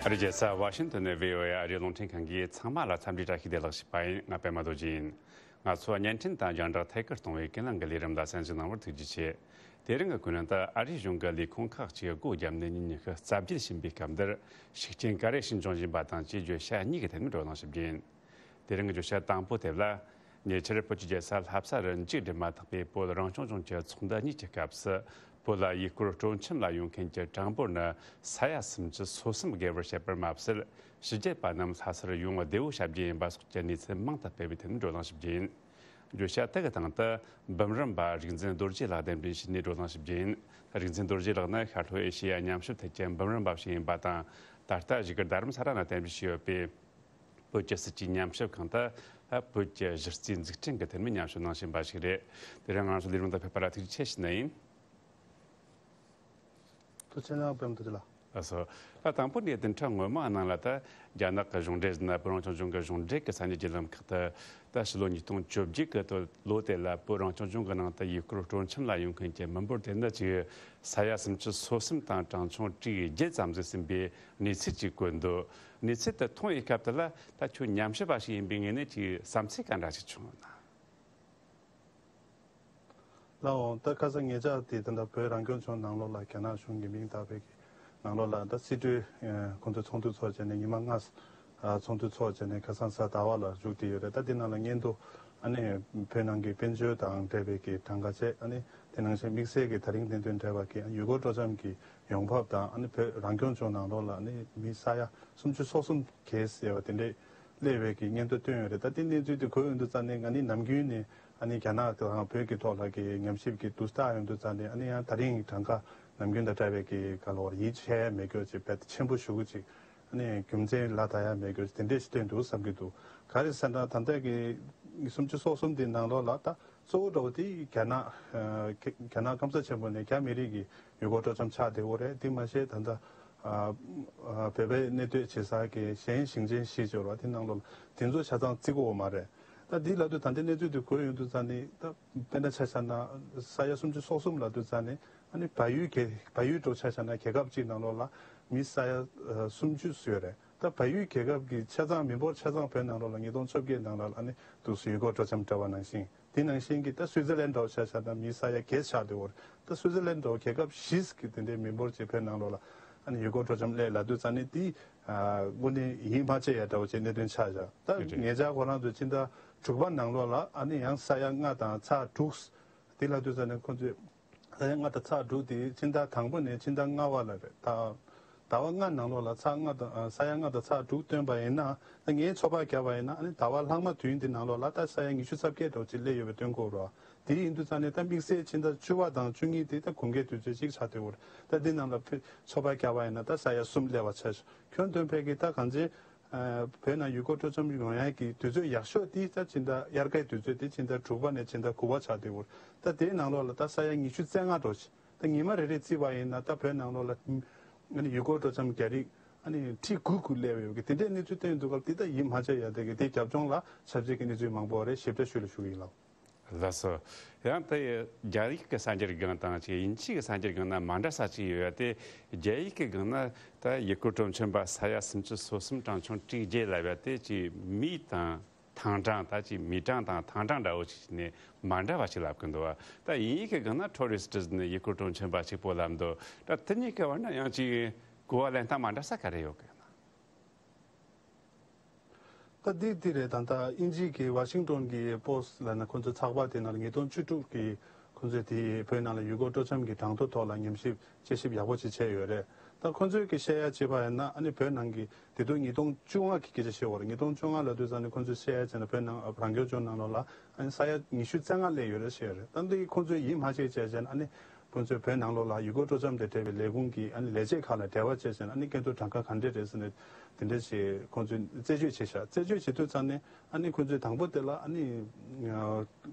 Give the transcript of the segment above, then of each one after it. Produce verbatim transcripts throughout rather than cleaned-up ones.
ཨ་རིའི་རྒྱལ་ས་ཝ་ཤིང་ཏོན་ནས་བྷི་ཨོ་ཨེ་ཨ་རིའི་རླུང་འཕྲིན་ཁང་གིས་ཚང་མ་ལ་འཚམས་འདྲི་བཀྲ་ཤིས་བདེ་ལེགས་ཞུས་པ་ཡིན། ང་པད་མ་རྡོ་རྗེ་ཡིན། ང་ཚོ་བརྙན་འཕྲིན་དང་རྒྱང་བསྒྲགས་ཐད་ཀར་གཏོང་བའི་ཀུན་གླེང་གི་ལས་རིམ་ལ་གསན་གཟིགས་གནང་བར་ཐུགས་རྗེ་ཆེ། དེ་རིང་གི་ཀུན་གླེང་དུ་ཨ་རིའི་གཞུང་གི་ལས་ཁུངས་ཁག་ཅིག་སྒོ་བརྒྱབ་ནས་ཉིན་ཉི་ཤུ་རྩ་བརྒྱད་ཕྱིན་པའི་སྐབས་འདིར་ཤུགས་རྐྱེན་ག་རེ་ཞིག་འབྱུང་བཞིན་པ་དང་བཅས་བརྗོད་བྱ་གཉིས་ཀྱི་ཐད་ནས་བགྲོ་གླེང་ཞུ་རྒྱུ་ཡིན། དེ་རིང་གི་བརྗོད་བྱ་དང་པོ་དེ་ལ། ཉེ་ཆར་བོད་ཀྱི་རྒྱལ་ས་ལྷ་ས་རུ་མཇུག་སྒྲིལ་མ་ཐག་པའི་བོད་རང་སྐྱོང་ལྗོངས་ཀྱི་ཚོགས་འདུ་གཉིས་ཀྱི་སྐབས་སུ། བོད་ལ་ཡུལ་སྐོར་སྤྲོ་འཆམ་ལ་ཡོང་མཁན་གྱི་གྲངས་འབོར་ནི་ས་ཡ་སུམ་ཅུ་སོ་གསུམ་བརྒལ་བར་བཤད་པར་མ་ཟད། ཕྱི་རྒྱལ་པ་རྣམས་ལྷ་སར་ཡོང་བདེ་བོ་བྱ་རྒྱུ་ཡིན་པ་སོགས་ཀྱི་གནས་ཚུལ་མང་དུ་སྤེལ་བའི་ཐད་ནས་བགྲོ་གླེང་ཞུ་རྒྱུ་ཡིན། བརྗོད་བྱ་དེ་གི་སྟེང་དུ་འབུམ་རམས་པ་རིག་འཛིན་རྡོ་རྗེ་ལགས་གདན་འདྲེན་བྱས་ནས་བགྲོ་གླེང་ཞུ་རྒྱུ་ཡིན། རིག་འཛིན་རྡོ་རྗེ་ལགས་ནི་ཤར་ལྷོ་ཨེ་ཤེ་ཡ་ཉམས་ཞིབ་ཐད་ཀྱི་འབུམ་རམས་པ་ཞིག་ཡིན་པ་དང་། ད་ལྟ་བཞུགས་སྒར་རྡ་རམ་ས་ལ་ན་གདན་འདྲེན་བྱས་ཡོད་པའི། བོད་ཀྱི་སྲིད་ཇུས་ཉམས་ཞིབ་ཁང་དུ་བོད་ཀྱི་གཞི་རྩའི་འཛུགས་སྐྲུན་གྱི་ཐད་ནས་ཉམས་ཞིབ་གནང་བཞིན་པ་ཞིག་རེད། དེ་རིང་ང་ཚོ་ལས་རིམ་དུ་ཕེབས་པ་ལ་ཐུགས་རྗེ་ཆེ་ཞུ་ནི་ཡིན། ཐུགས་རྗེ་གནང་། པད་མ་རྡོ་རྗེ་ལགས། ལགས་སོ། ད་དང་པོ་ནས་བདུན་ཕྲག་སྔོན་མ་ནང་ལ་ད་རྒྱ་ནག་གི་གཞུང་འབྲེལ་ཟེར་ན་བོད་རང་སྐྱོང་ལྗོངས་ཀྱི་གཞུང་འབྲེལ་གྱི་ས་གནས་བརྒྱུད་ལམ་ཁག་ཏུ་ད་ཕྱི་ལོ་ཉིས་སྟོང་བཅོ་བརྒྱད་ཀྱི་ལོ་དེ་ལ་བོད་རང་སྐྱོང་ལྗོངས་ཀྱི་ནང་དུ་ཡུལ་སྐོར་སྤྲོ་འཆམ་ལ་ཡོང་མཁན་གྱི་མི་འབོར་དེ་ནི་ཅིག་ས་ཡ་སུམ་ཅུ་སོ་གསུམ་དང་གྲངས་ཆུང་དྲུག་བརྒྱད་ཙམ་ཟིན་ཟིན་པའི་གནས་ཚུལ་ཅིག་བཀོད་འདུག། གནས་ཚུལ་དེ་མཐོང་བའི་སྐབས་དེ་ལ་ད་ཁྱོད་ཉམས་ཞིབ་པ་ཞིག་ཡིན་པའི་ངོས་ནས་ཅིག་བསམ་ཚུལ་ག་འདྲ་ཞིག་བྱུང་ཡོད་ན། ལགས་འོང་། ད་ཁ་སང་ཉེ་ཆར་དེ་ད་ལྟ་བོད་རང་སྐྱོང་ལྗོངས་ནང་ལོགས་ལ་རྒྱ་ནག་གཞུང་གིས་མིང་བཏགས་པའི་གི་ནང་ལོགས་ལ་ད་སྲིད་གྲོས་ཁོང་ཚོས་ཚོགས་འདུ་ཚོགས་བྱས་ནས་ཉི་མ་ལྔ་ཚོགས་འདུ་ཚོགས་བྱས་ནས་ཁ་སང་གཟའ་ཟླ་བ་ལ་མཇུག་བསྒྲིལ་ཡོད་རེད། ད་དེ་ནང་ལ་སྔོན་དུ་ཨ་ནི་བོད་ནང་གི་དཔལ་འབྱོར་དང་འབྲེལ་བའི་གི་གྲངས་ཀ་བཅས། ཨ་ནི་དེ་ནང་བཞིན་དམིགས་བསལ་གྱི་ད་རིང་གནད་དོན་འབྲེལ་བ་གི་ཡུལ་སྐོར་སྤྲོ་འཆམ་གྱི་ཡོང་འབབ་དང་། ཨ་ནི་བོད་རང་སྐྱོང་ལྗོངས་ནང་ལོགས་ལ་ཨ་ནི་མི་ས་ཡ་སུམ་ཅུ་སོ་གསུམ་བརྒལ་ཟེར་བ་དེ་འདྲས་སླེབས་པའི་གི་སྔོན་དུ་བཏོན་ཡོད་རེད། ད་དེ་གནས་ཚུལ་དེ་གོ་ཡོང་དུས་ཙང་ནས་ང་ནི་ནམ་རྒྱུན་ནས་ཨ་ནི་རྒྱ་ནག་དང་བོད་ཀྱི་ཐོག་ལ་གི་ཉམས་ཞིབ་ཀྱི་དུས་ལྟ་ཡོང་དུས་ཙང་ནས། ཨ་ནི་ཡང་ད་རིང་གྲངས་ཀ་ནམ་རྒྱུན་དང་འདྲ་བའི་གི་ག་ལོར་ཡིད་ཆེས་མེད་སྐྱོ་ཅིག་དཔེ་ཆེན་པོ་ཞུ་གི་ཅིག། ཨ་ནི་རྒྱུ་མཚན་ལ་ད་ཡ་མེད་སྐྱོ་ཅིག་དེ་འདྲས་ཞིག་བཏོན་འདུག་བསམ་གྱི་འདུག། ག་རེ་ཟེར་ན་ད་ལྟ་གི་སུམ་ཅུ་སོ་གསུམ་དེ་ནང་ལོགས་ལ་ད་གཙོ་བོ་འདྲ་བོ་དེ་རྒྱ་ནག་ཨ་རྒྱ་ནག་སྐམ་ས་ཆེན་པོ་ནས་རྒྱ་མི་རིགས་ཀྱི་ཡུལ་སྐོར་སྤྲོ་འཆམ་ཆགས་བསྡད་ཡོད་རེད། དེ་མ་ཟད་ད་ལྟ་ཨ་ཨ་བོད་པའི་གནས་སྡོད་བྱེད་ས་གི་གཞན་ཞིང་ཆེན་བཞི་ཅིག་ཡོད་རེད་པ། དེ་ནང་ལོགས་ལ་དེ་ཚོ་ཆ་ཚང་བརྩི་གི་ཡོད་མ་རེད། ད་འདི་ལབ་དུས་ད་ལྟའི་གནས་ཚུལ་དེ་གོ་ཡོང་དུས་ཙང་ནས། ད་དཔེར་ན་ཆ་བཞག་ན་ས་ཡ་སུམ་ཅུ་སོ་གསུམ་ལབ་དུས་ཙང་ནས། ཨ་ནི་བལ་ཡུལ་རྒྱལ་བལ་ཡུལ་འདྲ་བོ་ཆ་བཞག་ན་རྒྱལ་ཁབ་གཅིག་ནང་ལོགས་ལ་མི་ས་ཡ་ཨ་སུམ་ཅུ་ཡོད་རེད། ད་བལ་ཡུལ་རྒྱལ་ཁབ་ཀྱི་ཆ་ཚང་མི་འབོར་ཆ་ཚང་བོད་ནང་ལོགས་ལ་ཉིས་སྟོང་བཅོ་བརྒྱད་ནང་ལ་ཨ་ནི་འདུག་སེ་ཡུལ་སྐོར་སྤྲོ་འཆམ་འདྲ་བ་ནང་བཞིན། དེ་ནང་བཞིན་གྱི་ད་སུའི་ཙི་ལན་འདྲ་བོ་ཆ་བཞག་ན་མི་ས་ཡ་བརྒྱད་ཆགས་བསྡད་ཡོད་རེད། ད་སུའི་ཙི་ལན་འདྲ་བོ་རྒྱལ་ཁབ་བཞི་གི་དེ་འདྲའི་མི་འབོར་ཅིག་བོད་ནང་ལོགས་ལ་ཨ་ནི་ཡུལ་སྐོར་སྤྲོ་འཆམ་སླེབས་ལབ་དུས་ཙང་ནས། དེ་ཨ་དངོས་གནས་ཡིད་མ་ཆེས་ཡ་འདྲ་བོ་ཅིག་གནད་དོན་ཆགས་བཞག། ད་རེད། ངེད་ཅག་ཁོ་རང་ཚོ་ཕྱི་ཟླ་དྲུག་པ་ནང་ལོགས་ལ་ཨ་ནི་ཡང་ས་ཡ་ལྔ་དང་ཚེག་དྲུག་དེ་ལབ་དུས་ཙང་ནས་ཁོང་ཚོས། ས་ཡ་ལྔ་དང་ཚེག་དྲུག་དེ་ཕྱི་ཟླ་དང་པོ་ནས་ཕྱི་ཟླ་ལྔ་པ་ལ་རེད། ད་ཟླ་བ་ལྔ་ནང་ལོགས་ལ་ཚེག་ལྔ་དང་ས་ཡ་ལྔ་དང་ཚེག་དྲུག་བཏོན་པ་ཡིན་ན། ད་ངས་ཚོད་དཔག་བརྒྱབ་པ་ཡིན་ན། ཨ་ནི་ཟླ་བ་ལྷག་མ་དུས་ཡུན་དེ་ནང་ལོགས་ལ་ད་ས་ཡ་ཉི་ཤུ་རྩ་བརྒྱད་འདྲ་བོ་ཅིག་སླེབས་ཡོད་པའི་སྟོན་གྱི་ཡོད་རེད་པ། དེ་ཡིན་དུས་ཙང་ནས་ད་དམིགས་བསལ་ཕྱི་ཟླ་བཅུ་པ་དང་བཅུ་གཉིས་དེ་ད་དགུན་ཁའི་དུས་ཚོད་ཅིག་ཆགས་བསྡད་ཡོད་རེད། ད་འདི་ནང་ལ་ཕེ་ཚོད་དཔག་བརྒྱབ་པ་ཡིན་ན་ད་ས་ཡ་གསུམ་སླེབས་པ་ཆགས། ཁྱོན་བསྡོམས་ཕལ་གྱི་ད་གང་ཅི། ཨ་བོད་ནང་ཡུལ་སྐོར་སྤྲོ་འཆམ་ཡོང་ཡག་གི་དུས་ཚོད་ཡག་ཤོས་དེ་ད་ཕྱི་ཟླ་དབྱར་ཁའི་དུས་ཚོད་དེ་ཕྱི་ཟླ་དྲུག་པ་ནས་ཕྱི་ཟླ་དགུ་པ་ཆགས་བསྡད་ཡོད་རེད། ད་དེའི་ནང་ལོགས་ལ་ད་ས་ཡ་ཉི་ཤུ་རྩ་ལྔ་འདྲ་བོ་ཅིག། ད་ཉི་མ་རེ་རེ་བརྩིས་པ་ཡིན་ན་ད་བོད་ནང་ལོགས་ལ་ཨ་ནི་ཡུལ་སྐོར་སྤྲོ་འཆམ་རྒྱ་རིགས་ཨ་ནི་ཁྲི་དགུ་དགུ་སླེབས་ཡོད་གི་དེ་འདྲའི་གནས་ཚུལ་བཏོན་འདུག་སྐབས་དེ་ད་ཡིད་མ་ཆེས་ཡ་དེ་གི་དེ་རྒྱབ་ལྗོངས་ལ་ཆབ་སྲིད་ཀྱི་གནས་ཚུལ་མང་པོ་རེད། ཞིབ་ཕྲ་ཞུས་ལ་ཞུ་གི་ཡིན་ལགས། ལགས་སོ། ཡང་ད་རྒྱ་ཡིག་གི་གསར་འགྱུར་སྒང་དང་ཅིག་དབྱིན་ཇི་གི་གསར་འགྱུར་སྒང་ན་མ་འདྲ་ས་ཅིག་ཡོད་ཡ་དེ། རྒྱ་ཡིག་གི་སྒང་ན་ད་ཡུལ་སྐོར་སྤྲོ་འཆམ་པ་ས་ཡ་སུམ་ཅུ་སོ་གསུམ་གྲངས་ཆུང་དྲུག་བརྒྱད་ལབ་ཡ་དེ་ཅིག་མིང་དང་ཐང་གྲངས། ད་ཅིག་མི་གྲངས་དང་ཐང་གྲངས་འདྲ་བོ་ཅིག་ནས་མ་འདྲ་བ་ཅིག་ལབ་གི་འདུག་བ། ད་དབྱིན་ཡིག་གི་སྒང་ན་ཊུ་རི་སི་ཊི་ནས་ཡུལ་སྐོར་སྤྲོ་འཆམ་པ་གཅིག་པོ་ལབ་འདུག། ད་དེ་གཉིས་ཀའི་བར་ན་ཡང་ཅིག་གོ་བ་ལེན་སྟངས་མ་འདྲ་ས་ག་རེ་ཡོད་གི་ན། ད་འདི་འདི་རེད། ད་ལྟ་དབྱིན་ཇི་གི་ཝ་ཤིང་ཏོན་གི་པོ་སི་ལབ་ན་ཁོང་ཚོའི་ཚགས་པར་དེ་ནང་ལ་ཉིས་སྟོང་བཅུ་དྲུག་གི་ཁོང་ཚོས་དེ་བོད་ནང་ལ་ཡུལ་སྐོར་སྤྲོ་འཆམ་གྱི་གྲངས་ཐོ་ཐོག་ལ་ཉམས་ཞིབ་དཔྱད་ཞིབ་ཡག་པོ་ཅིག་བྱས་ཡོད་རེད། ད་ཁོང་ཚོས་ཀྱི་བཤད་ཡ་བྱས་པ་ཡིན་ན། ཨ་ནི་བོད་ནང་གི་དེ་དུས་ཉིས་སྟོང་བཅོ་ལྔ་གི་སྐད་ཆ་བཤད་ཡོད་རེད། ཉིས་སྟོང་བཅོ་ལྔ་ལབ་དུས་ཙང་ནས་ཁོང་ཚོས་བཤད་ཡ་བྱས་ན་བོད་ནང་རང་སྐྱོང་ལྗོངས་ནང་ལོགས་ལ་ཨ་ནི་ས་ཡ་ཉི་ཤུ་རྩ་ལྔ་སླེབས་ཡོད་རེད་བཤད་ཡོད་རེད། ད་འདི་ཁོང་ཚོས་ཡིད་མ་ཆེས་བྱས་བྱས་ན། ཨ་ནི་ཁོང་ཚོས་བོད་ནང་ལོགས་ལ་ཡུལ་སྐོར་སྤྲོ་འཆམ་དང་འབྲེལ་བའི་ལས་ཁུངས་ཀྱི་ཨ་ནི་ལས་བྱེད་ཁག་ལ་འབྲེལ་བ་བྱས་བྱས་ན། ཨ་ནི་སྐྱོན་འཛུགས་གྲངས་ཀ་ག་འདྲས་རེད་ཟེར་ནས་དེ་འདྲས་ཞིག་ཁོང་ཚོས་རྩད་གཅོད་བྱས་ཤག། རྩད་གཅོད་བྱེད་དུས་ཙང་ནས་ཨ་ནི་ཁོང་ཚོས་དང་པོ་དེ་ལ་ཨ་ནི་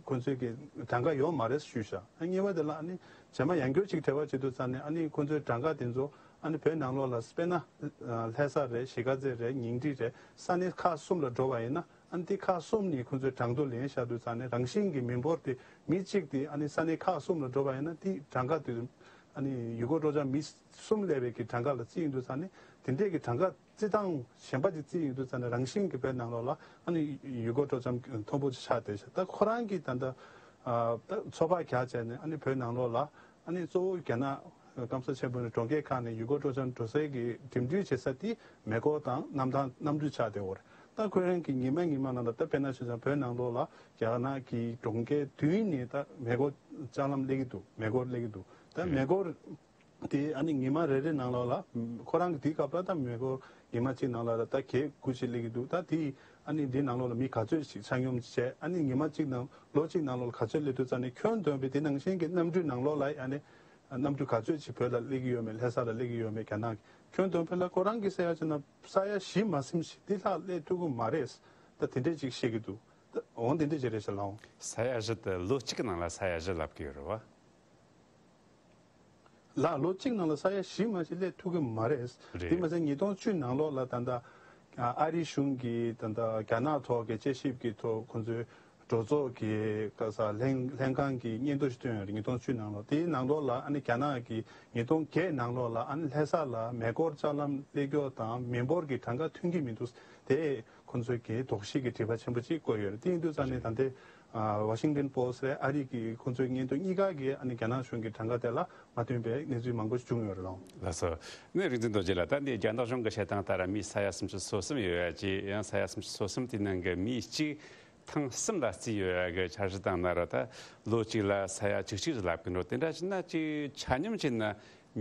ཁོང་ཚོས་ཀྱི་གྲངས་ཀ་ཡོད་མ་རེད་ཞུས་ཤག། ཨ་གཉིས་པ་དེ་ལ་ཨ་ནི་རྗེས་མ་ཡང་བསྐྱར་ཅིག་འབྲེལ་བ་བྱེད་དུས་ཙང་ནས། ཨ་ནི་ཁོང་ཚོས་གྲངས་ཀ་དེ་ཚོ་ཨ་ནི་བོད་ནང་ལོགས་ལ་དཔེར་ན་ལྷ་ས་རེད། གཞིས་ཀ་རྩེ་རེད། ཉིང་ཁྲི་རེད། ས་གནས་ཁག་གསུམ་ལ་འགྲོ་བ་ཡིན་ན། ཨ་ནི་དེ་ཁག་གསུམ་ནས་ཁོང་ཚོས་གྲངས་ཐོ་ལེན་བཞག་དུས་ཙང་ནས། རང་བཞིན་གྱི་མི་འབོར་དེ་མི་གཅིག་དེ་ཨ་ནི་ས་གནས་ཁག་གསུམ་ལ་འགྲོ་བ་ཡིན་ན། དེ་གྲངས་ཀ་དེ་ཨ་ནི་ཡུལ་སྐོར་སྤྲོ་འཆམ་མི་གསུམ་སླེབས་པའི་གི་གྲངས་ཀ་ལ་བརྩིས་ཡོང་དུས་ཙང་ནས། དེ་འདྲས་ཀྱི་གྲངས་ཀ་རྩི་སྟངས་གཞན་པ་ཅིག་བརྩིས་ཡོང་དུས་ཙམ་ནས་རང་བཞིན་གྱིས་བོད་ནང་ལོགས་ལ་ཨ་ནི་ཡུལ་སྐོར་སྤྲོ་འཆམ་མཐོན་པོ་ཅིག་ཆགས་བསྡད་ཤག་ད་ཁོ་རང་གིས་ད་ལྟ་ཨ་ད་ཚོད་དཔག་རྒྱག་བྱས་ནས་ཨ་ནི་བོད་ནང་ལོགས་ལ་ཨ་ནི་གཙོ་བོ་རྒྱ་ནག་སྐམ་ས་ཆེན་པོ་ནས་གྲོང་ཁྱེར་ཁག་ནས་ཡུལ་སྐོར་སྤྲོ་འཆམ་འགྲོ་སའི་གི་འགྲིམ་འགྲུལ་བྱེད་ས་དེ་མེ་འཁོར་དང་གནམ་ཐང་གནམ་གྲུ་ཆགས་བསྡད་ཡོད་རེད། ད་ཁོ་རང་གི་ཉི་མ་ཉི་མ་ནང་ལ་ད་དཔེར་ན་ཆ་བཞག་བོད་ནང་ལོགས་ལ་རྒྱ་ནག་གི་གྲོང་ཁྱེར་བདུན་ནས་ད་མེ་འཁོར་ལྕགས་ལམ་སླེབས་ཀྱི་འདུག་མེ་འཁོར་སླེབས་ཀྱི་འདུག་ད་མེ་འཁོར་དེ་ཨ་ནི་ཉི་མ་རེ་རེ་ནང་ལོགས་ལ་ཁོ་རང་གི་དེའི་སྐབས་ལ་ད་མེ་འཁོར་ཉི་མ་གཅིག་ནང་ལ་ད་གྱ་དགུ་ཅིག་སླེབས་ཀྱི་འདུག་ད་དེ་ཨ་ནི་འདི་ནང་ལོགས་ལ་མི་ག་ཚོད་ཅིག་ཆ་སྙོམས་བྱས་ཨ་ནི་ཉི་མ་གཅིག་ནང་ལོ་གཅིག་ནང་ལོགས་ལ་ག་ཚོད་སླེབས་འདུག་ཙང་ནི་ཁྱོན་བསྡོམས་པའི་དེ་ནང་བཞིན་གྱི་གནམ་གྲུའི་ནང་ལོགས་ལ་ཨ་ནི་གནམ་གྲུ་ག་ཚོད་ཅིག་བོད་ལ་སླེབས་ཀྱི་ཡོད་མེད་ལྷ་ས་ལ་སླེབས་ཀྱི་ཡོད་མེད་རྒྱ་ནག་གི་ཁྱོན་བསྡོམས་པ་ལ་ཁོ་རང་གིས་བཤད་ཡ་བྱས་ན་ས་ཡ་བཞི་མ་ཟིན་ཞིག་དེ་ལྷག་སླེབས་ཐུབ་ཀྱི་མ་རེད། ད་དེ་འདྲས་ཅིག་བཤད་ཀྱི་འདུག་ད་འོང་དེ་འདྲས་ཅིག་རེད་ཤག་ལགས། ས་ཡ་བཞི་དེ་ལོ་གཅིག་གི་ནང་ལ་ས་ཡ་བཞི་ལབ་ཀྱི་ཡོད་རེད་བ། ལགས་ལོ་གཅིག་ནང་ལ་ས་ཡ་བཞི་མ་ཞིག་སླེབས་ཐུབ་ཀྱི་མ་རེད། རེད། དེ་མ་ཟད་ཉིས་སྟོང་བཅུ་ནང་ལོགས་ལ་ད་ལྟ་ཨ་རིའི་གཞུང་གིས་ད་ལྟ་རྒྱ་ནག་ཐོག་གི་དཔྱད་ཞིབ་ཀྱི་ཐོག་ཁོང་ཚོའི་གྲོས་ཚོགས་ཀྱི་ག་ས་ལྷན་ལྷན་ཁང་གི་སྙན་ཐོ་ཞིག་བཏོན་ཡོད་རེད། ཉིས་སྟོང་བཅུ་ནང་ལོགས་དེའི་ནང་ལོགས་ལ་ཨ་ནི་རྒྱ་ནག་གིས་ཉིས་སྟོང་བརྒྱད་ནང་ལོགས་ལ་ཨ་ནི་ལྷ་ས་ལ་མེ་འཁོར་ལྕགས་ལམ་སླེབས་ཀྱོག་དང་མི་འབོར་གྱི་གྲངས་ཀ་མཐུན་གྱི་མི་འདུག་དེ་ཁོང་ཚོས་ཀྱི་དོགས་གཞི་གི་དྲི་བ་ཆེན་པོ་གཅིག་བཀོད་ཡོད་རེད། དེ་ཡིན་དུས་ཙང་ནས་ད་ལྟའི་ཝ་ཤིང་ཏོན་པོ་སི་ཊི་རེད། ཨ་རི་གི་ཁོང་ཚོའི་སྙན་ཐོ་གཉིས་ཀ་གིས་ཨ་ནི་རྒྱ་ནག་གཞུང་གི་གྲངས་ཀ་དེ་ལ་མ་བསྟུན་པའི་གནས་ཚུལ་མང་པོ་ཞིག་བྱུང་ཡོད་རེད་ལགས། ལགས་སོ། ནས་རིག་འཛིན་རྡོ་རྗེ་ལགས། ད་འདི་རྒྱ་ནག་གཞུང་གི་བཤད་སྟངས་ལྟར་མི་ས་ཡ་སུམ་ཅུ་སོ་གསུམ་ཡོད་ཡ་ཅིག་ཡང་ས་ཡ་སུམ་ཅུ་སོ་གསུམ་དེའི་ནང་གི་མི་གཅིག་ཐེངས་གསུམ་ལ་བརྩིས་ཡོད་ཡ་གི་འཆར་གཞི་བཏང་ན་ར་ད་ལོ་གཅིག་ལ་ས་ཡ་བཅུ་གཅིག་རེད་ལབ་གི་འགྲོ། དེ་འདྲ་བྱས་ན་ཅིག་ཆ་སྙོམས་བྱས་ན་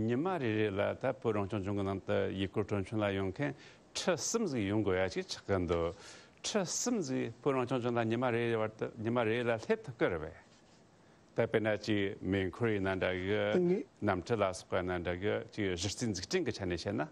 ཉི་མ་རེ་རེ་ལ་ད་བོད་རང་སྐྱོང་ལྗོངས་གི་ནང་དུ་ཡུལ་སྐོར་སྤྲོ་འཆམ་ལ་ཡོང་མཁན་ཁྲི་གསུམ་ཟིག་ཡོང་དགོས་ཡ་ཅིག་ཆགས་ཀྱི་འདུག་ཁྲི་གསུམ་ཟིག་བོད་རང་སྐྱོང་ལྗོངས་ལ་ཉི་མ་རེ་རེ་བར་དུ་ཉི་མ་རེ་རེ་ལ་སླེབས་ཐུབ་ཀྱི་རེད་པས། ད་དཔེར་ན་ཅིག་མེ་འཁོར་ཡིན་ན་འདྲ་གི། ད་ངས་གནམ་གྲུ་ལ་སོགས་པ་ཡིན་ན་འདྲ་གི། ཅིག་གཞི་རྩའི་འཛུགས་སྐྲུན་གྱི་ཆ་ནས་བཤད་ན།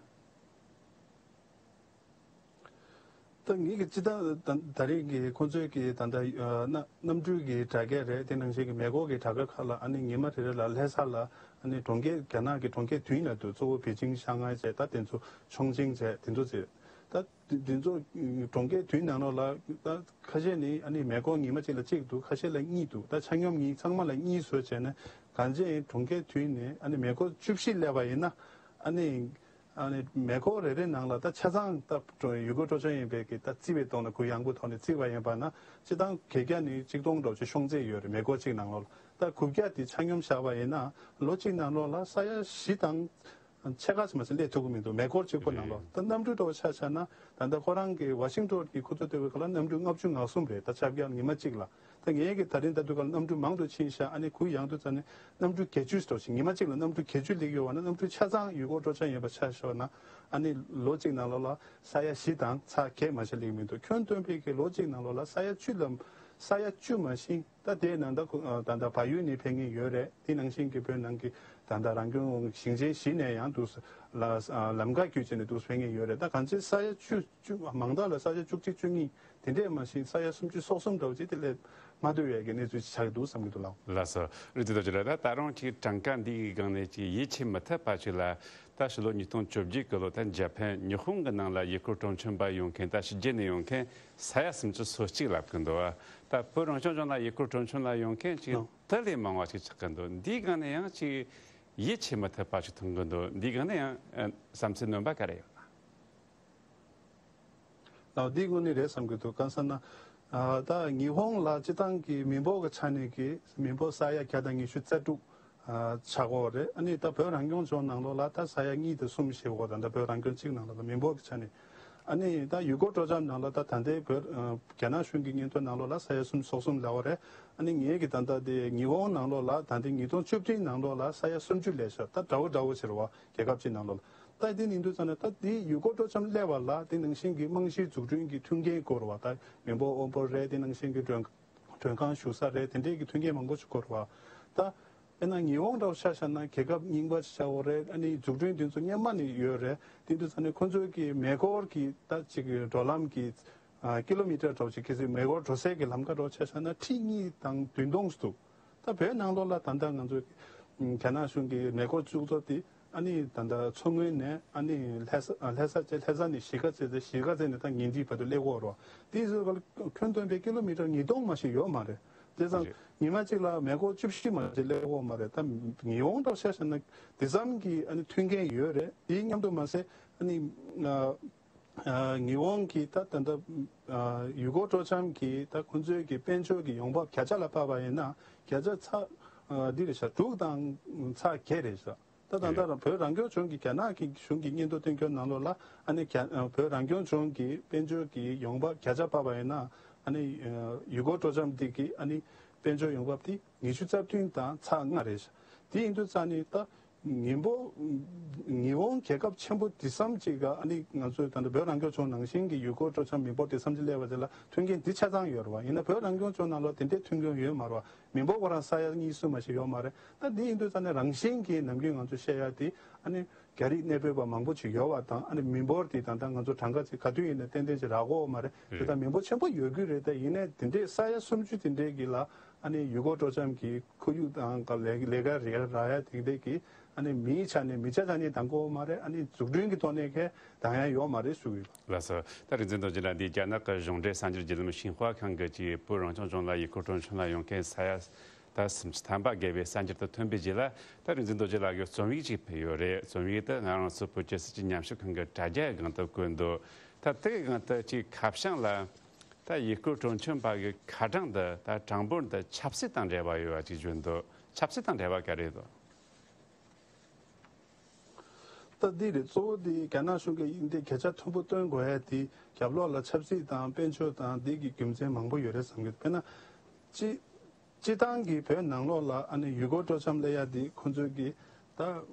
ད་ངས་ཀྱི་སྤྱིར་བཏང་ད་ད་རེས་ཀྱི་ཁོང་ཚོའི་གི་ད་ལྟ་ཨ་གནམ་གནམ་གྲུའི་གི་དྲ་རྒྱ་རེད། དེ་ནང་བཞིན་གྱི་མེ་འཁོར་གྱི་དྲ་རྒྱ་ཁག་ལ་ཨ་ནི་ཉི་མ་རེ་རེ་ལ་ལྷ་ས་ལ་ཨ་ནི་གྲོང་ཁྱེར་རྒྱ་ནག་གི་གྲོང་ཁྱེར་བདུན་ལ་འདུག་གཙོ་བོ་པེ་ཅིང་ཤང་ཧའེ་བྱས་ད་དེ་ཚོ་ཆོང་ཅིང་བྱས་དེ་ཚོ་བྱས་ད་དེ་དེ་ཚོ་གྲོང་ཁྱེར་བདུན་ནང་ལོགས་ལ་ད་ཁ་ཤས་ནི་ཨ་ནི་མེ་འཁོར་ཉི་མ་གཅིག་ལ་གཅིག་འདུག་ཁ་ཤས་ལ་གཉིས་འདུག་ད་ཆ་སྙོམས་གཉིས་ཚང་མ་ལ་གཉིས་བཟོས་བྱས་ནས་གང་ཅི་ཡིན་གྲོང་ཁྱེར་བདུན་ནས་ཨ་ནི་མེ་འཁོར་བཅུ་བཞི་སླེབས་པ་ཡིན་ན་ཨ་ནི། ཨ་ནི་མེ་འཁོར་རེ་རེ་ནང་ལ་ད་ཆ་ཚང་ད་ཡུལ་སྐོར་སྤྲོ་འཆམ་ཡིན་པའི་གི་ད་རྩིས་པའི་ཐོག་ནས་གུ་ཡངས་པོའི་ཐོག་ནས་རྩིས་པ་ཡིན་པ་ན་སྤྱིར་བཏང་བརྒྱད་བརྒྱ་ནས་གཅིག་སྟོང་འདྲ་བོ་ཅིག་ཤོང་ཚད་ཡོད་རེད། མེ་འཁོར་གཅིག་ནང་ལོགས་ལ་ད་དགུ་བརྒྱ་དེ་ཆ་སྙོམས་བཞག་པ་ཡིན་ན་ལོ་གཅིག་ནང་ལོགས་ལ་ས་ཡ་བཞི་དང་ཕྱེད་ཀ་ཙམ་མ་ཟད་སླེབས་ཐུབ་ཀྱི་མི་འདུག་མེ་འཁོར་གཅིག་པོ་ནང་ལོགས་རེད། ད་གནམ་གྲུ་འདྲ་བོ་ཆ་བཞག་ན་ད་ལྟ་ཁོ་རང་གི་ཝ་ཤིང་ཊོན་གྱི་ཁོ་ཚོ་སྡོད་པའི་སྐབས་ལ་གནམ་གྲུ་ལྔ་བཅུ་ང་གསུམ་རེད། ད་ཆ་བཞག་ཉི་མ་གཅིག་ལ། ད་ངས་ཀྱི་ད་རིང་ད་དུས་ཀ་ལ་གནམ་གྲུ་མང་དུ་ཕྱིན་ཤག་ཨ་ནི་གུ་ཡངས་དུས་ཙམ་ནས་གནམ་གྲུ་བརྒྱད་ཅུ་ཙམ་ཞིག་ཉི་མ་གཅིག་ལ་གནམ་གྲུ་བརྒྱད་ཅུ་སླེབས་ཡོད་པ་ན་གནམ་གྲུ་ཆ་ཚང་ཡུལ་སྐོར་སྤྲོ་འཆམ་ཡིན་པ་ཆ་བཞག་ན་ཨ་ནི་ལོ་གཅིག་ནང་ལོགས་ལ་ས་ཡ་བཞི་དང་ཚེག་བརྒྱད་མ་ཞིག་སླེབས་མི་འདུག་ཁྱོན་བསྡོམས་པའི་གི་ལོ་གཅིག་ནང་ལོགས་ལ་ས་ཡ་བཅུ་ལ་ས་ཡ་བཅུ་མ་ཞིག་ད་དེའི་ནང་ད་ཁོ་ད་ད་བལ་ཡུལ་ནས་ཕེབས་མཁན་ཡོད་རེད། དེ་ནང་བཞིན་གྱི་བོད་ནང་གི་ད་ད་རང་སྐྱོང་ཞིང་ཆེན་བཞི་ནས་ཡང་འདུག་ལ་ལམ་ཁ་བརྒྱུད་བྱས་ནས་འདུག་ཕེབས་མཁན་ཡོད་རེད། ད་གང་ཅི་ས་ཡ་བཅུ་བཅུ་མང་དག་ལ་ས་ཡ་བཅུ་གཅིག་བཅུ་གཉིས། དེ་འདྲས་མ་ཤེས་ས་ཡ་སུམ་ཅུ་སོ་གསུམ་འདྲ་བོ་ཅིག་དེ་ལས་མ་ཐུབ་ཡས་ཀྱི་གནས་ཚུལ་ཅིག་ཆགས་འདུག་བསམ་གྱི་འདུག་ལགས། ལགས་སོ། རེད་དེ་ལྟ་ཅི་ལ་ད་ད་རུང་ཅིག་གྲངས་ཀ་འདི་གི་སྒང་ནས་ཅིག་ཡིད་ཆེས་མི་ཐུབ་པ་ཅིག་ལ་ད་ཕྱི་ལོ་ཉིས་སྟོང་བཅོ་བརྒྱད་གི་ལོ་ད་འཇར་པན་ཉི་ཧོང་གི་ནང་ལ་ཡུལ་སྐོར་སྤྲོ་འཆམ་པ་ཡོང་མཁན་ད་ཕྱི་རྒྱལ་ནས་ཡོང་མཁན་ས་ཡ་སུམ་ཅུ་སོ་གཅིག་ལབ་གི་འདུག་ད་བོད་རང་སྐྱོང་ལྗོངས་ལ་ཡུལ་སྐོར་སྤྲོ་འཆམ་ལ་ཡོང་མཁན་ཅིག་ཨོ་དེ་ལས་མང་བ་ཅིག་ཆགས་གི་འདུག་འདིའི་སྒང་ནས་ཡང་ཅིག་ཡིད་ཆེས་མི་ཐུབ་པ་ཅིག་མཐོང་གི་འདུག་འདིའི་སྒང་ནས་ཡང་ཨ་བསམ་ཚུལ་སྣོན་པ་ག་རེ་ཡོད་ན། ལགས་འདི་དངོས་གནས་རེད་བསམ་གྱི་འདུག་གང་ཟེར་ན། ཨ་ད་ཉི་ཧོང་ལ་སྤྱིར་བཏང་གི་མི་འབོར་གྱི་ཆ་ནས་ཀྱི་མི་འབོར་ས་ཡ་བརྒྱ་དང་ཉི་ཤུ་རྩ་དྲུག་ཨ་ཆགས་ཀྱི་ཡོད་རེད། ཨ་ནི་ད་བོད་རང་སྐྱོང་ལྗོངས་ནང་ལོགས་ལ་ད་ས་ཡ་གཉིས་དང་གསུམ་ཞེས་པ་ད་ལྟ་བོད་རང་སྐྱོང་གཅིག་ནང་ལོགས་ལ་མི་འབོར་གྱི་ཆ་ནས། ཨ་ནི་ད་ཡུལ་སྐོར་སྤྲོ་འཆམ་ནང་ལ་ད་ད་ལྟའི་བོད་ཨ་རྒྱ་ནག་གཞུང་གི་སྙན་ཐོ་ནང་ལོགས་ལ་ས་ཡ་སུམ་ཅུ་སོ་གསུམ་ལབ་པ་རེད། ཨ་ནི་ངས་ཀྱི་ད་ལྟ་དེ་ཉི་ཧོང་ནང་ལོགས་ལ་ད་ལྟའི་ཉིས་སྟོང་བཅུ་བདུན་ནང་ལོགས་ལ་ས་ཡ་སུམ་ཅུ་སླེབས་ཤག་ད་འདྲ་བོ་འདྲ་བོ་ཟེར་བ། རྒྱལ་ཁབ་ཅིག་ནང་ལོགས་ལ། ད་དེ་ཡིན་དུས་ཙམ་ནས་ད་དེ་ཡུལ་སྐོར་སྤྲོ་འཆམ་སླེབས་པ་ལ་དེ་ནང་བཞིན་གྱི་རྨང་གཞིའི་འཛུགས་སྐྲུན་གྱི་མཐུན་རྐྱེན་དགོས་རེད་བ། ད་མི་འབོར་དབོན་པོ་རེད། དེ་ནང་བཞིན་གྱི་མགྲོན་མགྲོན་ཁང་བཞུགས་ས་རེད། དེ་འདྲས་ཀྱི་མཐུན་རྐྱེན་མང་པོ་ཞིག་དགོས་རེད་བ། ད་དཔེར་ན་ཉི་ཧོང་འདྲ་བོ་ཆ་བཞག་ན་རྒྱལ་ཁབ་རྙིང་པ་ཞིག་ཆགས་ཡོད་རེད། ཨ་ནི་འཛུགས་སྐྲུན་དེ་ཚོ་སྔོན་མ་ནས་ཡོད་རེད། དེ་དུས་ཙམ་ནས་ཁོ་ཚོའི་གི་མེ་འཁོར་གྱི་ད་ཅིག་འགྲོ་ལམ་གྱི་ཨ་ཀི་ལོ་མི་ཊར་འདྲ་བོ་ཅིག་གལ་སྲིད་མེ་འཁོར་འགྲོ་སའི་གི་ལམ་ཁ་འདྲ་བོ་ཆ་བཞག་ན་ཁྲི་གཉིས་དང་བདུན་སྟོང་ཙམ་འདུག་ད་བོད་ནང་ལོགས་ལ་ད་ལྟ་ང་ཚོ་རྒྱ་ནག་གཞུང་གི་མེ་འཁོར་བཙུགས་ཚོ་དེ་ཨ་ནི་ད་ལྟ་མཚོ་སྔོན་ནས་ཨ་ནི་ལྷ་ས་ལྷ་ས་བཅས་ལྷ་ས་ནས་གཞིས་ཀ་རྩེ་རྩེ་གཞིས་ཀ་རྩེ་ནས་ད་ཉིང་ཁྲི་བར་དུ་སླེབས་ཀྱི་ཡོད་རེད། དེ་ཚོ་ཁྱོན་བསྡོམས་པའི་ཀི་ལོ་མི་ཊར་ཉིས་སྟོང་མ་ཞིག་ཡོད་མ་རེད། དེ་ཙང་རེད། ཉི་མ་གཅིག་ལ་མེ་འཁོར་བཅུ་བཞི་མ་གཏོགས་སླེབས་ཀྱི་ཡོད་མ་རེད། ད་ཉི་འོང་འདྲ་བཤད་བཤད་ན་དེ་ཙམ་གྱི་ཨ་ནི་མཐུན་རྐྱེན་ཡོད་རེད། དེའི་མཉམ་དུ་མ་ཟད་ཨ་ནི་ཉི་འོང་གི་ད་ད་ལྟ་ཡུལ་སྐོར་སྤྲོ་འཆམ་གྱི་ད་ཁོང་ཚོའི་གི་དཔལ་འབྱོར་གྱི་ཡོང་འབབ་བརྒྱ་ཆ་ལ་ཕབ་པ་ཡིན་ན་བརྒྱ་ཆ་ཚ་འདི་རེད་ཤག་དྲུག་དང་ཚ་བརྒྱད་རེད་ཤག་ད་ད་ལྟ་རང་བོད་རང་སྐྱོང་ལྗོངས་ཀྱི་རྒྱ་ནག་གི་གཞུང་གི་སྙན་ཐོ་བཏོན་རྒྱུའི་ནང་ལོགས་ལ་ཨ་ནི་རྒྱ་བོད་རང་སྐྱོང་ལྗོངས་ཀྱི་དཔལ་འབྱོར་གྱི་ཡོང་འབབ་བརྒྱ་ཆ་ཕབ་པ་ཡིན་ན་ཨ་ནི་ཡུལ་སྐོར་སྤྲོ་འཆམ་འདི་གི་ཨ་ནི་དཔལ་འབྱོར་ཡོང་འབབ་དེ་ཉི་ཤུ་རྩ་བདུན་དང་ཚ་ལྔ་རེད་ཤག་དེ་ཡིན་དུས་ཙང་ནི་ད་ཉིན་པོ་ཉི་འོང་རྒྱལ་ཁབ་ཆེན་པོ་འདི་ཙམ་ཅིག་ག་ཨ་ནི་ང་ཚོས་ད་ལྟ་བོད་རང་སྐྱོང་ལྗོངས་ནང་བཞིན་གྱི་ཡུལ་སྐོར་སྤྲོ་འཆམ་མི་འབོར་དེ་ཙམ་ཅིག་སླེབས་པ་དེ་ལ་མཐུན་རྐྱེན་འདི་ཆ་ཚང་ཡོད་རེད་བ། ཡིན་ན་བོད་རང་སྐྱོང་ལྗོངས་ནང་ལོགས་དེ་འདྲའི་མཐུན་རྐྱེན་ཡོད་མ་རེད་བ། མི་འབོར་ཁོ་རང་ས་ཡ་གཉིས་གསུམ་མ་ཞིག་ཡོད་མ་རེད། ད་འདི་ཡིན་དུས་ཙང་ནས་རང་བཞིན་གྱིས་ནམ་རྒྱུན་ང་ཚོ་བཤད་ཡ་དེ་ཨ་ནི་རྒྱ་རིགས་གནས་སྤོས་པ་མང་པོ་ཅིག་ཡོད་པ་དང་ཨ་ནི་མི་འབོར་དེ་ད་ལྟ་ང་ཚོ་གྲངས་ཀ་ཅིག་ག་དུས་ཡིན་ནའི་ཏན་ཏན་ཅིག་རག་གི་ཡོད་མ་རེད། དེ་ལྟར་མི་འབོར་ཆེན་པོ་ཡོད་རྒྱུ་རེད། ད་ཡིན་ནའི་དེ་འདྲའི་ས་ཡ་སུམ་ཅུ་དེ་འདྲའི་གི་ལ་ཨ་ནི་ཡུལ་སྐོར་སྤྲོ་འཆམ་གྱི་ཁོར་ཡུག་དང་ལས་ལས་ཀ་རེ་རག་ཡ་དེ་འདྲའི་གི་ཨ་ནི་མིའི་ཆ་ནས་མི་ཆ་ཆ་ནས་འདང་གི་ཡོད་མ་རེད། ཨ་ནི་འཛུགས་སྐྲུན་གྱི་ཐོག་ནས་ཁེ་འདང་ཡ་ཡོད་མ་རེད་ཞུ་གི་ཡོད། ལགས་སོ། ད་རིག་འཛིན་རྡོ་རྗེ་ལགས་འདི་རྒྱ་ནག་གི་གཞུང་འབྲེལ་གསར་འགྱུར་བརྒྱུད་ལམ་ཤིན་ཧྭ་ཁང་གི་ཅིག་བོད་རང་སྐྱོང་ལྗོངས་ལ་ཡུལ་སྐོར་སྤྲོ་འཆམ་ལ་ཡོང་མཁན་ས་ཡ་ད་སུམ་ཅུ་ཐམ་པ་བརྒལ་བའི་གསར་འགྱུར་དེ་ཐོན་པའི་རྗེས་ལ་ད་རིག་འཛིན་རྡོ་རྗེ་ལགས་ཀྱིས་རྩོམ་ཡིག་ཅིག་ཕུལ་ཡོད་རེད། རྩོམ་ཡིག་དེ་ང་རང་ཚོ་བོད་ཀྱི་སྲིད་ཇུས་ཉམས་ཞིབ་ཁང་གི་དྲ་རྒྱའི་སྒང་དུ་བཀོད་འདུག་ད་དེའི་སྒང་དུ་ཅིག་ཁ་བྱང་ལ་ད་ཡུལ་སྐོར་སྤྲོ་འཆམ་པ་གི་ཁ་གྲངས་འདི་ད་གྲངས་འབོར་འདི་ཆབ་སྲིད་དང་འབྲེལ་བ་ཡོད་པ་ཅིག་བརྗོད་འདུག་ཆབ་སྲིད་དང་འབྲེལ་བ་ག་རེ་འདུག་ད་འདི་རེད། གཙོ་བོ་འདི་རྒྱ་ནག་གཞུང་གིས་འདི་གལ་ཆེ་མཐོན་པོ་སྟོན་དགོས་ཡ་འདི་རྒྱབ་ལོགས་ལ་ཆབ་སྲིད་དང་དཔལ་འབྱོར་དང་འདི་གི་རྒྱུ་མཚན་མང་པོ་ཡོད་རེད་བསམ་གྱི་འདུག་དཔེར་ན། སྤྱི་སྤྱི་བཏང་གི་བོད་ནང་ལོགས་ལ་ཨ་ནི་ཡུལ་སྐོར་སྤྲོ་འཆམ་སླེབས་ཡ་འདི་ཁོང་ཚོས་ཀྱི་ད་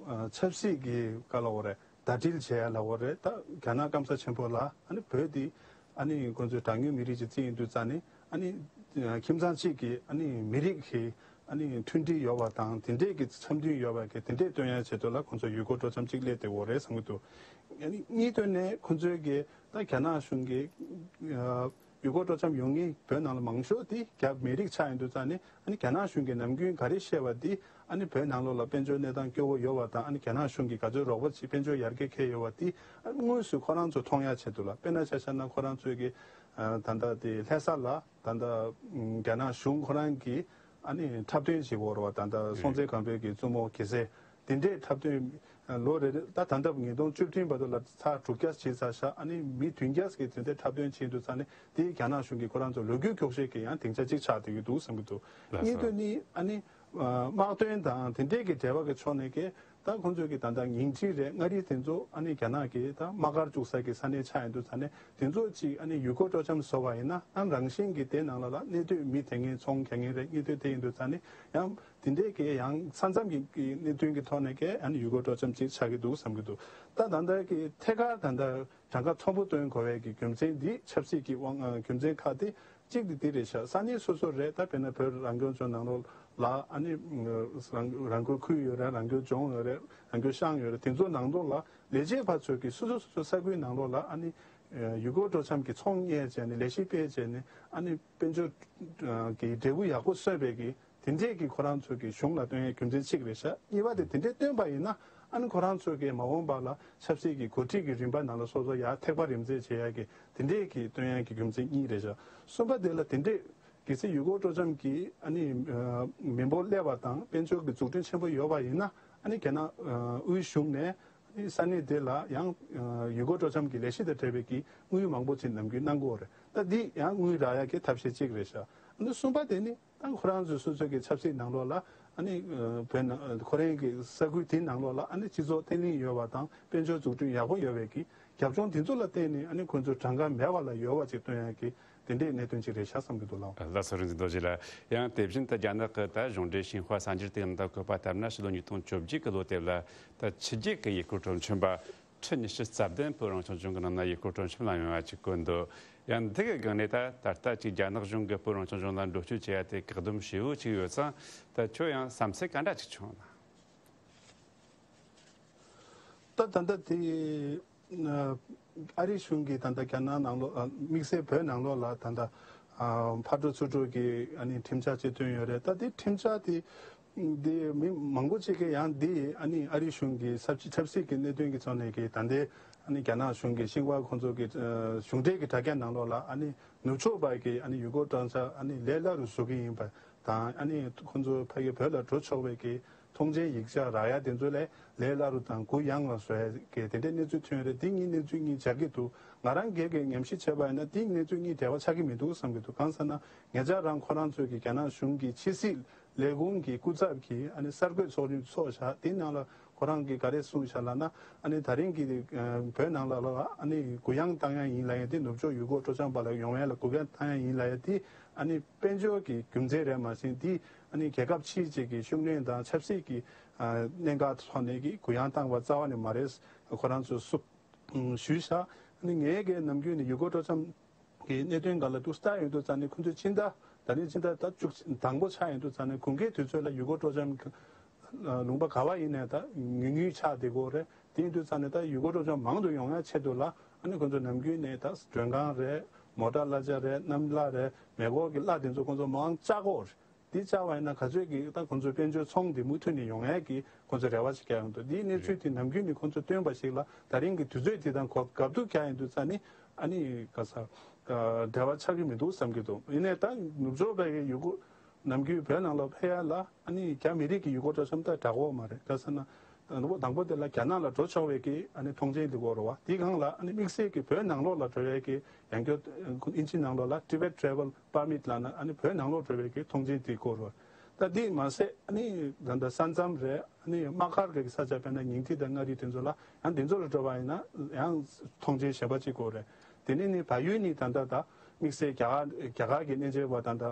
ཆབ་སྲིད་ཀྱི་ག་ལབ་དགོས་རེད། ཟླ་སྒྲིལ་བྱས་ཡ་ལབ་དགོས་རེད། ད་རྒྱ་ནག་སྐམ་ས་ཆེན་པོ་ལ་ཨ་ནི་བོད་འདི་ཨ་ནི་ཁོང་ཚོས་གྲངས་ཉུང་མི་རིགས་ཅིག་བརྩིས་ཡོང་དུས་ཙང་ནི་ཨ་ནི་ཁྱིམ་ཚང་གཅིག་གི་ཨ་ནི་མི་རིགས་ཀྱི་ཨ་ནི་མཐུན་སྒྲིལ་ཡོད་པ་དང་དེ་འདྲས་ཀྱི་འཆམ་མཐུན་ཡོད་པ་གི་དེ་འདྲས་སྟོན་ཡ་ཆེད་དུ་ལ་ཁོང་ཚོ་ཡུལ་སྐོར་སྤྲོ་འཆམ་གཅིག་སླེབས་བསྡད་ཡོད་རེད་བསམ་གྱི་འདུག་ཨ་ནི་གཉིས་དོན་ནས་ཁོང་ཚོའི་གི་ད་རྒྱ་ནག་གཞུང་གི་ཡུལ་སྐོར་སྤྲོ་འཆམ་ཡོང་མཁན་བོད་ནང་ལ་མང་ཤོས་དེ་རྒྱ་མི་རིགས་ཆགས་ཡོང་དུས་ཙང་ནི་ཨ་ནི་རྒྱ་ནག་གཞུང་གིས་ནམ་རྒྱུན་ག་རེ་བཤད་པ་དེ་ཨ་ནི་བོད་ནང་ལོགས་ལ་དཔལ་འབྱོར་གནས་སྟངས་སྐྱོ་བོ་ཡོད་པ་དང་ཨ་ནི་རྒྱ་ནག་གཞུང་གིས་ག་ཚོད་རོགས་པ་བྱེད་དཔལ་འབྱོར་ཡར་རྒྱས་འཁྱེར་ཡོད་པ་དེ་ཨ་ནི་དངོས་སུ་ཁོ་རང་ཚོ་མཐོང་ཡ་ཆེད་དུ་ལ། དཔེར་ན་ཆ་བཞག་ན་ཁོ་རང་ཚོའི་གི་ད་ལྟ་དེ་ལྷ་ས་ལ་ད་ལྟ་རྒྱ་ནག་གཞུང་ཁོ་རང་གིས་ཨ་ནི་འཁྲབ་སྟོན་བྱེད་ཀྱི་ཡོད་རེད་བ། ད་ལྟ་སྲོང་བཙན་སྒམ་པོའི་གི་བཙུན་མོ་གེ་སར་དེ་འདྲས་འཁྲབ་སྟོན་ལོ་རེ་རེ་ད་ད་ལྟ་ཉིས་སྟོང་བཅུ་བདུན་བར་དུ་ལ་ཚར་དྲུག་བརྒྱ་བྱས་ཚར་ཤག་ཨ་ནི་མི་བདུན་བརྒྱ་ཙམ་གྱིས་དེ་འདྲས་འཁྲབ་སྟོན་བྱས་འདུག་ཙང་ནི་དེ་རྒྱ་ནག་གཞུང་གིས་ཁོ་རང་ཚོ་ལོ་རྒྱུས་འཁྱོག་བཤད་ཀྱི་ཡང་སྡིངས་ཆ་གཅིག་ཆགས་བསྡད་ཀྱི་འདུག་བསམ་གྱི་འདུག་ལགས་སོ། གཉིས་དོན་ནི་ཨ་ནི་དམག་དོན་དང་དེ་འདྲས་ཀྱི་འབྲེལ་བ་གི་ཕྱོགས་ནས་ཀྱི་ད་ཁོང་ཚོས་ཀྱི་ད་ལྟ་ཉིང་ཁྲི་རེད་མངའ་རིས་དེ་ཚོ་ཨ་ནི་རྒྱ་ནག་གི་ད་དམག་སྒར་བཅུག་ས་གི་ས་གནས་ཆགས་ཡོང་དུས་ཙང་ནས་དེ་ཚོ་ཅིག་ཨ་ནི་ཡུལ་སྐོར་སྤྲོ་འཆམ་བཟོ་བ་ཡིན་ན་ཨ་རང་བཞིན་གྱི་དེ་ནང་ལ་ལ་གནས་སྡོད་མི་དེ་ངན་ཚོང་རྒྱག་མཁན་རེད། གཉིས་དོན་དེ་ཡིན་དུས་ཙང་ནས་ཡང་དེ་འདྲས་ཀྱི་ཡང་ས་མཚམས་ཀྱི་གནད་དོན་གྱི་ཐོག་ནས་ཀྱི་ཨ་ནི་ཡུལ་སྐོར་སྤྲོ་འཆམ་ཅིག་ཆགས་ཀྱི་འདུག་བསམ་གྱི་འདུག་ད་ད་ལྟ་གི་ཐད་ཀར་ད་ལྟ་གྲངས་ཀ་མཐོན་པོ་སྟོན་དགོས་པའི་གི་རྒྱུ་མཚན་འདི་ཆབ་སྲིད་ཀྱི་དབང་ཨ་རྒྱུ་མཚན་ཁག་དེ་གཅིག་དེ་འདི་རེད་ཤག་ས་གནས་སོ་སོ་རེད། ད་དཔེར་ན་བོད་རང་སྐྱོང་ལྗོངས་ནང་ལོགས་ལ་ཨ་ནི་རང་རང་སྐྱོང་ཁུལ་ཡོད་རེད། རང་སྐྱོང་ལྗོངས་ཡོད་རེད། རང་སྐྱོང་ཤང་ཡོད་རེད། དེ་ཚོ་ནང་ལོགས་ལ་ལས་བྱེད་པ་ཚོས་ཀྱི་སོ་སོ་སོ་སོ་ས་ཁུལ་ནང་ལོགས་ལ་ཨ་ནི་ཡུལ་སྐོར་སྤྲོ་འཆམ་གྱི་ཚོང་གཉེར་བྱས་ནས་ལས་གཞི་སྤེལ་བྱས་ནས་ཨ་ནི་དཔལ་འབྱོར་གྱི་འབྲས་བུ་ཡག་པོ་སོན་པའི་གི་དེ་འདྲས་ཀྱི་ཁོ་རང་ཚོ་གི་གཞུང་ལ་སྟོན་ཡའི་རྒྱུ་མཚན་གཅིག་རེད་ཤག་གཉིས་པ་དེ་དེ་འདྲས་སྟོན་པ་ཡིན་ན་ཨ་ནི་ཁོ་རང་ཚོ་གི་མ་འོངས་པ་ལ་ཆབ་སྲིད་ཀྱི་འགོ་ཁྲིད་ཀྱི་རིམ་པ་ནང་ལ་སོ་སོ་ཡར་ཐེག་པ་རིམ་འཛེགས་བྱེད་ཡ་གི་དེ་འདྲས་ཀྱི་སྟོན་ཡ་གི་རྒྱུ་མཚན་གཉིས་རེད་ཤག་གསུམ་པ་དེ་ལ་དེ་འདྲས་གལ་སྲིད་ཡུལ་སྐོར་སྤྲོ་འཆམ་གྱི་ཨ་ནི་མི་འབོར་སླེབས་པ་དང་དཔལ་འབྱོར་གྱི་འཛུགས་སྐྲུན་ཆེན་པོ་ཡོད་པ་ཡིན་ན་ཨ་ནི་རྒྱ་ནག་དབུས་གཞུང་ནས་ཨ་ནི་ས་གནས་དེ་ལ་ཡང་ཡུལ་སྐོར་སྤྲོ་འཆམ་གྱི་ལས་གཞི་དང་འབྲེལ་བའི་གི་དངུལ་མང་པོ་ཅིག་ནམ་རྒྱུན་གནང་གི་ཡོད་རེད། ད་འདི་ཡང་དངུལ་རག་ཡ་གི་ཐབས་ཤེས་གཅིག་རེད་ཤག་ཨ་ནི་གསུམ་པ་དེ་ནི། ད་ཁོ་རང་ཚོའི་སོ་སོའི་གི་ཆབ་སྲིད་ནང་ལོགས་ལ་ཨ་ནི་བོད་ནང་ཁོ་རང་གི་ས་ཁུལ་དེའི་ནང་ལོགས་ལ་ཨ་ནི་སྤྱི་ཚོགས་བརྟན་ལྷིང་ཡོད་པ་དང་དཔལ་འབྱོར་འཛུགས་སྐྲུན་ཡག་པོ་ཡོད་པའི་གི་རྒྱབ་ལྗོངས་དེ་ཚོ་ལ་བརྟེན་ནས་ཨ་ནི་ཁོ་ཚོའི་གྲངས་ཀ་མེད་པ་ལ་ཡོད་པ་ཅིག་སྟོན་ཡ་གི་དེ་འདྲའི་གནད་དོན་ཅིག་རེད་ཤག་བསམ་གྱི་འདུག་ལགས། ལགས་སོ། རིག་འཛིན་རྡོ་རྗེ་ལགས། ཡང་དེ་བཞིན་དུ་རྒྱ་ནག་གི་ད་གཞུང་འབྲེལ་ཤིན་ཧྭ་གསར་འགྱུར་དེའི་ནང་དུ་བཀོད་པ་ལྟར་ན་ཕྱི་ལོ་ཉིས་སྟོང་བཅོ་བརྒྱད་གི་ལོ་དེབ་ལ་ད་ཕྱི་རྒྱལ་གྱི་ཡུལ་སྐོར་སྤྲོ་འཆམ་པ་ཁྲི་ཉི་ཤུ་རྩ་བདུན་བོད་རང་སྐྱོང་ལྗོངས་ཀྱི་ནང་ན་ཡུལ་སྐོར་སྤྲོ་འཆམ་ལ་ཡོང་བ་ཅིག་བཀོད་འདུག་ཡང་འདི་གི་སྒང་ནས་ད་ད་ལྟ་ཅིག་རྒྱ་ནག་གཞུང་གིས་བོད་རང་སྐྱོང་ལྗོངས་ལ་འགྲོ་སྐྱོད་བྱེད་ཡ་དེ་བཀག་སྡོམ་ཞེ་པོ་ཅིག་ཡོད་ཙང་ད་ཁྱོད་ཡང་བསམ་ཚུལ་ག་འདྲ་ཅིག་བྱུང་ན། ད་ད་ལྟ་དེ་ཨ་རིའི་གཞུང་གིས་ད་ལྟ་རྒྱ་ནག་ནང་ལོགས་དམིགས་བསལ་བོད་ནང་ལོགས་ལ་ད་ལྟ་ཕར་འགྲོ་ཚུར་འགྲོ་གི་ཨ་ནི་ཁྲིམས་འཆར་ཅིག་བཏོན་ཡོད་རེད། ད་དེ་ཁྲིམས་འཆར་དེ། འདི་མི་མང་པོ་ཅིག་གིས་ཡང་འདི་ཨ་ནི་ཨ་རིའི་གཞུང་གི་ཆབ་སྲིད་ཆབ་སྲིད་ཀྱི་གནད་དོན་གྱི་ཐོག་ནས་ཀྱི་ད་ལྟའི་ཨ་ནི་རྒྱ་ནག་གཞུང་གི་ཤིན་ཧྭ་ཁོང་ཚོ་གི་གཞུང་འབྲེལ་གྱི་དྲ་རྒྱ་ནང་ལོགས་ལ་ཨ་ནི་ནུབ་ཕྱོགས་པ་གི་ཨ་ནི་ཡུལ་སྐོར་སྤྲོ་འཆམ་ཨ་ནི་ལས་སླ་རུ་བཟོ་གི་ཡིན་པ་ དང་ཨ་ནི་ཁོང་ཚོ་ཕ་གི་བོད་ལ་འགྲོ་ཆོག་པའི་གི་མཐོང་མཆན་ཡིག་ཆ་རག་ཡ་དེ་ཚོ་ལས་ལས་སླ་རུ་དང་གུ་ཡངས་ལ་བཟོ་ཡ་གི་དེ་འདྲའི་གནས་ཚུལ་ཐོན་རེད། དེ་གཉིས་གནས་ཚུལ་གཉིས་སྦྱར་གི་འདུག་ང་རང་སྒེར་གྱི་ཉམས་ཞིབ་བྱས་པ་ཡིན་ན་དེ་གནས་ཚུལ་གཉིས་འབྲེལ་བ་ཆགས་ཀྱི་མི་འདུག་བསམ་གྱི་འདུག་གང་ཟེར་ན་ཉེ་ཆར་རང་ཁོ་རང་ཚོའི་གི་རྒྱ་ནག་གཞུང་གི་ཕྱི་སྲིད་ལས་ཁུངས་ཀྱི་སྐུ་ཚབ་ཀྱིས་ཨ་ནི་གསར་འགོད་ཚོགས་ཆུང་ཚོགས་བཞག་དེའི་ནང་ལ་ཁོ་རང་གིས་ག་རེ་གསུངས་བཞག་ལབ་ན། ཨ་ནི་ད་རིང་གི་བོད་ནང་ལ་ལ་ཨ་ནི་གུ་ཡངས་བཏང་ཡ་ཡིན་ལབ་ཡ་དེ་ནུབ་ཕྱོགས་ཡུལ་སྐོར་སྤྲོ་འཆམ་པ་ལ་ཡོང་ཡ་ལ་གུ་ཡངས་བཏང་ཡ་ཡིན་ལབ་ཡ་དེ་ཨ་ནི་དཔལ་འབྱོར་གྱི་རྒྱུ་མཚན་རེད་མ་གཞི་དེ་ཨ་ནི་རྒྱལ་ཁབ་ཕྱི་གཅིག་གི་ཤུགས་སྣོན་དང་ཆབ་སྲིད་ཀྱི་གནད་འགག་ཐོག་ནས་ཀྱི་གུ་ཡངས་བཏང་བ་རྩ་བ་ནས་མ་རེད། ཁོ་རང་ཚོས་སུབ་ཞུས་ཤག་ཨ་ནི་ངས་ཀྱི་ནམ་རྒྱུན་ནས་ཡུལ་སྐོར་སྤྲོ་འཆམ་གི་གནད་དོན་སྒང་ལ་ཏུ་སྟ་ཡོང་དུས་ཙང་ནས་ཁོང་ཚོས་ཕྱི་ཟླ་ད་ནི་ཕྱི་ཟླ་ད་བཅུ་གཅིག་དང་པོ་ཆགས་ཡོང་དུས་ཙང་ནས་དགུན་ཁའི་དུས་ཚོད་ལ་ཡུལ་སྐོར་སྤྲོ་འཆམ་ལུང་པ་ག་བ་ཡིན་ནའི་ད་ཉུང་ཉུང་ཆགས་བསྡད་ཀྱི་ཡོད་རེད། དེ་ཡིན་དུས་ཙང་ནས་ད་ཡུལ་སྐོར་སྤྲོ་འཆམ་མང་དུ་ཡོང་ཡ་ཆེད་དུ་ལ་ཨ་ནི་ཁོང་ཚོ་ནམ་རྒྱུན་ནས་ད་མགྲོན་ཁང་རེད། མོ་ཊ་གླ་ཆ་རེད། གནམ་གླ་རེད། མེ་འཁོར་གྱི་གླ་དེ་ཚོ་ཁོང་ཚོ་མང་བཅག་གི་ཡོད་རེད། དེ་བཅག་པ་ཡིན་ན་ག་ཚོད་ཀྱི་ད་ཁོང་ཚོའི་དཔལ་འབྱོར་ཚོང་དེ་མུ་མཐུད་ནས་ཡོང་ཡས་ཀྱི་ཁོང་ཚོ་རེ་བ་ཞིག་བསྐྱལ་ཡོང་འདུག་དེའི་གནས་ཚུལ་དེ་ནམ་རྒྱུན་ནས་ཁོང་ཚོ་བཏོན་པ་ཞིག་ལ་ད་རིང་གི་དུས་ཚོད་དེ་དང་གོ་སྐབས་ཐུག་བྱ་ཡིན་དུས་ཙང་ནི་ཨ་ནི་ག་ས་འབྲེལ་བ་ཆགས་ཀྱི་མི་འདུག་བསམ་གྱི་འདུག་ཡིན་ནའི་ད་ནུབ་ཕྱོགས་པའི་ཡུལ་སྐོར་ནམ་རྒྱུན་བོད་ནང་ལ་ཕེབས་ཡ་ལ་ཨ་ནི་རྒྱ་མི་རིགས་ཀྱི་ཡུལ་སྐོར་སྤྲོ་འཆམ་ད་དྲག་པོ་མ་རེད། ག་ས་ན་དང་པོ་དང་པོ་དེ་ལ་རྒྱ་ནག་ལ་འགྲོ་ཆོག་པའི་གི་ཨ་ནི་མཐོང་མཆན་དེ་དགོས་རེད་བ། དེའི་སྒང་ལ་ཨ་ནི་དམིགས་བསལ་གྱི་བོད་ནང་ལོགས་ལ་འགྲོ་བའི་གི་ཡང་སྐྱར་ཨིན་ཇི་ནང་ལོགས་ལ་Tibet Travel Permit ལབ་ན་ཨ་ནི་བོད་ནང་ལོགས་འགྲོ་བའི་གི་མཐོང་མཆན་དེ་དགོས་རེད། ད་དེ་མ་ཟད་ཨ་ནི་ད་ལྟ་ས་མཚམས་རེད། ཨ་ནི་དམག་སྒར་གྱི་ས་ཆ་དཔེར་ན་ཉིང་ཁྲི་དང་མངའ་རིས་དེ་ཚོ་ལ་ཡང་དེ་ཚོ་ལ་འགྲོ་བ་ཡིན་ན་ཡང་མཐོང་མཆན་གཞན་པ་གཅིག་དགོས་རེད། དེ་ནས་ནི་བལ་ཡུལ་ནི་ད་ལྟ་ད་དམིགས་བསལ་རྒྱ་གར་རྒྱ་གར་གྱི་གནས་མཇལ་བ་ད་ལྟ་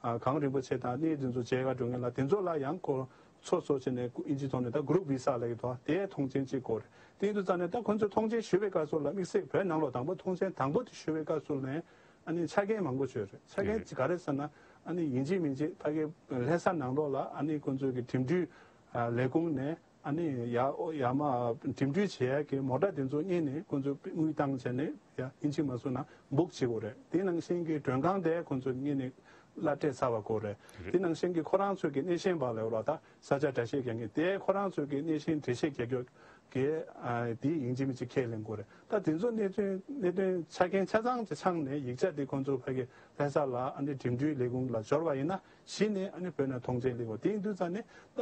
གངས་རིན་པོ་ཆེ་དང་གནས་དེ་ཚོ་མཇལ་ག་འགྲོ་མཁན་ལ་དེ་ཚོ་ལ་ཡང་ཁོ་ཚོ་ཚོ་བྱས་ནས་ཨིན་ཇི་ཐོག་ནས་ད་Group Visa ལབ་ཀྱི་འདུག་དེའི་མཐོང་མཆན་གཅིག་དགོས་རེད། དེ་ཡིན་དུས་ཙང་ནས་ད་ཁོ་ཚོས་མཐོང་མཆན་ཞུ་བའི་སྐབས་སུ་ལ་དམིགས་བསལ་བོད་ནང་ལོགས་དང་པོ་མཐོང་མཆན་དང་པོ་དེ་ཞུ་བའི་སྐབས་སུ་ནས་ཨ་ནི་ཆ་རྐྱེན་མང་པོ་བྱོས་རེད། ཆ་རྐྱེན་གཅིག་ག་རེ་ཟེར་ན་ཨ་ནི་ཡིན་གཅིག་མིན་གཅིག་ཕ་གི་ལྷ་ས་ནང་ལོགས་ལ་ཨ་ནི་ཁོ་ཚོའི་གི་འགྲིམ་འགྲུལ་ལས་ཁུངས་ནས་ཨ་ནི་ཡ་ཡ་མ་འགྲིམ་འགྲུལ་བྱེད་ཡ་གི་མོ་ཊ་དེ་ཚོ་གཉེར་ནས་ཁོ་ཚོ་དངུལ་བཏང་བྱས་ནས་ཡ་ཨིན་ཇི་མ་སོང་ན་book བྱེད་དགོས་རེད། དེ་ནང་བཞིན་གི་མགྲོན་ཁང་དེ་ཁོ་ཚོ་གཉེར་ནས་གླ་སྤྲད་ཚར་བ་དགོས་རེད། དེ་ནང་བཞིན་གྱི་ཁོ་རང་ཚོའི་གི་སྣེ་ཤན་པ་ལབ་རོགས་ད་ས་ཆ་འགྲེལ་བཤད་རྒྱག་མཁན་དེ་ཁོ་རང་ཚོའི་གི་སྣེ་ཤན་འགྲེལ་བཤད་རྒྱག་རྒྱུ་གི་དེ་ཡིན་གཅིག་མིན་གཅིག་ཁས་ལེན་དགོས་རེད། ད་དེ་ཚོ་གནད་དོན་གནད་དོན་ཆ་རྐྱེན་ཆ་ཚང་དེ་ཚང་ནས་ཡིག་ཆ་དེ་ཁོ་ཚོ་ཕ་གི་ལྷ་ས་ལ་ཨ་ནི་འགྲིམ་འགྲུལ་ལས་ཁུངས་ལ་འབྱོར་བ་ཡིན་ན་གཞི་ནས་ཨ་ནི་བོད་ནས་མཐོང་མཆན་སླེབས་དགོས། དེ་ཡིན་དུས་ཙང་ནས་ད་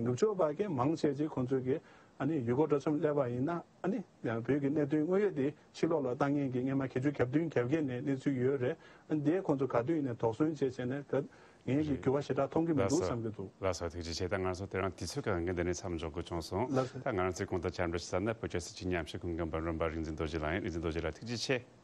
ནུབ་ཕྱོགས་པ་གི་མང་ཆེ་ཅིག་ཁོ་ཚོའི་གི་ཨ་ནི་ཡུལ་སྐོར་སྤྲོ་འཆམ་སླེབས་པ་ཡིན་ན་ཨ་ནི་ཡང་བོད་ཀྱི་གནད་དོན་དངོས་ཡོད་དེ་ཕྱི་ལོགས་ལ་བཏང་མཁན་གྱི་སྔོན་མ་གལ་ཆེ་བརྒྱབ་མདུན་རྒྱབ་འགལ་ནས་གནས་ཚུལ་ཡོད་རེད། ཨ་ནི་དེ་ཁོང་ཚོ་ག་དུས་ཡིན་ནའི་དོགས་ཟོན་བྱས་བྱས་ནས་ད་ངས་ཀྱི་རེད། འགྱུར་བ་ཞེ་དྲག་མཐོང་གི་མི་འདུག་ལགས་སོ། བསམ་གྱི་འདུག་ལགས་སོ། ཐུགས་རྗེ་ཆེ། ད་ང་ཚོ་དེ་རིང་དུས་ཚོད་གང་གི་འདི་ནས་མཚམས་འཇོག་དགོས་བྱུང་སོང་། ལགས་སོ། ད་ང་རང་ཚོའི་གོང་དུ་བཅར་འདྲི་ཞུ་ས་ནི་བོད་ཀྱི་སྲིད་བྱུས་ཉམས་ཞིབ་ཁང་གི་འབུམ་རམས་པ་རིག་འཛིན་རྡོ་རྗེ་ལགས་ཡིན། རིག་འཛིན་རྡོ་རྗེ་ལགས་ཐུགས་རྗེ་ཆེ།